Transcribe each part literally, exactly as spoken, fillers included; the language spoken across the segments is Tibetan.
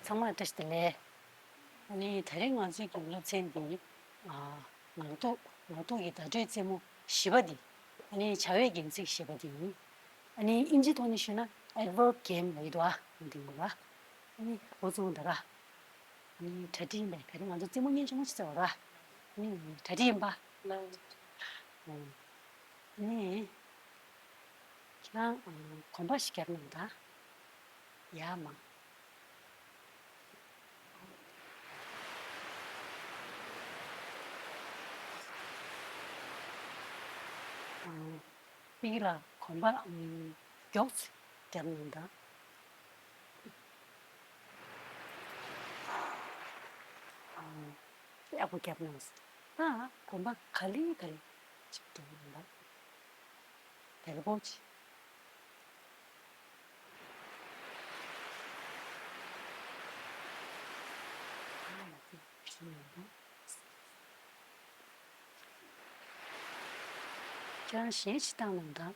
ཚང་མར་བཀྲ་ཤིས་བདེ་ལེགས། ཨ་ནི་ད་རེས་ང་ཚོའི་གི་སློབ་ཚན་འདི། ཨ། ངག་ཐོག་ངག་ཐོག་གི་བརྡ་སྤྲོད་རྩེད་མོ་བཞི་པ་འདི། ཨ་ནི་བྱ་བའི་རྒྱན་ཚིག་ཞེས་པ་འདི་ཡིན། ཨ་ནི་ཨིན་ཇིའི་ཐོག་ནས་ཞུས་ན་adverb game ལབ་ཀྱི་འདུག་ཨ། འདི་ཡིན་པ། ཨ་ནི་འགོ་བཙུགས་འདི་ར། ཨ་ནི་གྲ་སྒྲིག་ཡིན་པས། ད་རེས་ང་ཚོ་རྩེད་མོ་བརྙན་ཆུང་ངུ་ཞིག་རྩེ་བ་ར། ཨ་ནི་གྲ་སྒྲིག་ཡིན་པ། ཨ་ནི། ཁྱེད་རང་གོམ་པ་ཞིག་བརྒྱབ་གནང་དང་། ཡ་མ། པིག་ལ་གོམ་པ་མགྱོགས་ཙམ་བརྒྱབ་གནང་དང་། ཡག་པོ་བརྒྱབ་གནང་། ད་གོམ་པ་ག་ལེ་ག་ལེ་ཅིག་འགྲོ་གནང་དང་། དལ་པོ་ཅིག་ཁྱེད་རང་གཞས་ཅིག་བཏང་གནང་དང་།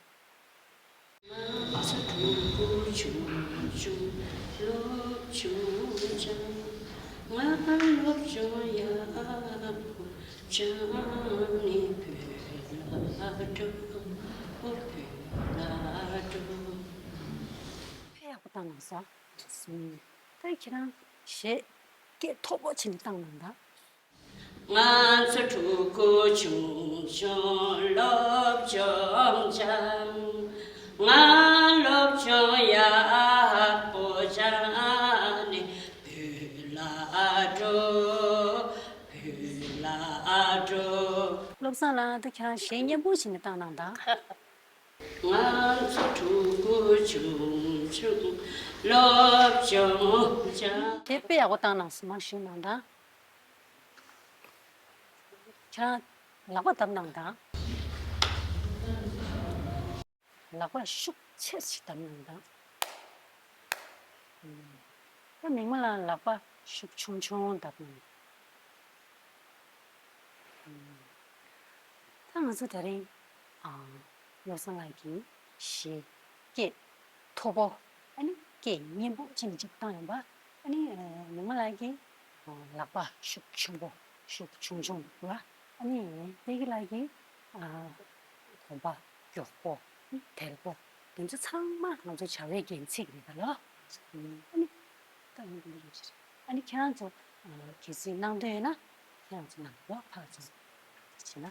ང་ཚོ་ཕྲུ་གུ་ཆུང་ཆུང་སློབ་སྦྱོང་སྦྱང་། ང་སློབ་སྦྱོང་ཡག་པོ་སྦྱང་ནས་བོད་ལ་འགྲོ། བོད་ལ་འགྲོ། དཔེ་ཡག་པོ་བཏང་གནང་སོང་། ད་ཁྱེད་རང་གཞས་སྐད་མཐོ་པོ་བྱས་ནས་བཏང་གནང་དང་། ང་ཚོ་ཕྲུ་གུ་ཆུང་ཆུང་སློབ་སྦྱོང་སྦྱང་། ང་སློབ་སྦྱོང་ཡག་པོ་སྦྱང་ནས་བོད་ལ་འགྲོ། བོད་ལ་འགྲོ། བློ་བཟང་ལགས། ད་ཁྱེད་རང་གཞས་སྙན་པོ་བྱས་ནས་བཏང་གནང་དང་། ང་ཚོ་ཕྲུ་གུ་ཆུང་ཆུང་སློབ་སྦྱོང་སྦྱང་། དེ་དཔེ་ཡག་པོ་བཏང་གནང་སོང་། མར་ཞུས་གནང་དང་། ཁྱེད་རང་ལག་པ་བརྡབ་གནང་དང་། ལག་པ་ཤུགས་ཆེ་ཞིག་བརྡབ་གནང་དང་། ད་མིག་མ་ལ་ལག་པ་ཤུགས་ཆུང་ཆུང་བརྡབ་གནང་། ད་ང་ཚོ་དེ་རིང་། ཨ། བློ་བཟང་ལགས་ཀྱིས་གཞས་སྐད་མཐོ་པོ། ཨ་ནི་སྐད་སྙན་པོ་ཅིག་ཅིག་བཏང་ཡོང་པ། ཨ་ནི་ཉི་མ་ལགས་ཀྱིས་ལག་པ་ཤུགས་ཆེན་པོ་ཤུགས་ཆུང་ཆུང་ར། ཨ་ནི་དཔལ་སྐྱིད་ལགས་ཀྱིས་གོམ་པ་མགྱོགས་པོ་དལ་པོ། དེ་ཚོ་ཚང་མ་ང་ཚོ་བྱ་བའི་རྒྱན་ཚིག་རེད་ད་ལོ། ཨ་ནི་ད་ཡིན་པ་རེད། ཨ་ནི་ཁྱེད་རང་ཚོ་གལ་སྲིད་གནང་འདོད་ཡོད་ན་ཁྱེད་རང་ཚོ་ནང་ལོགས་ཕར་ཚུར་བྱས་ན།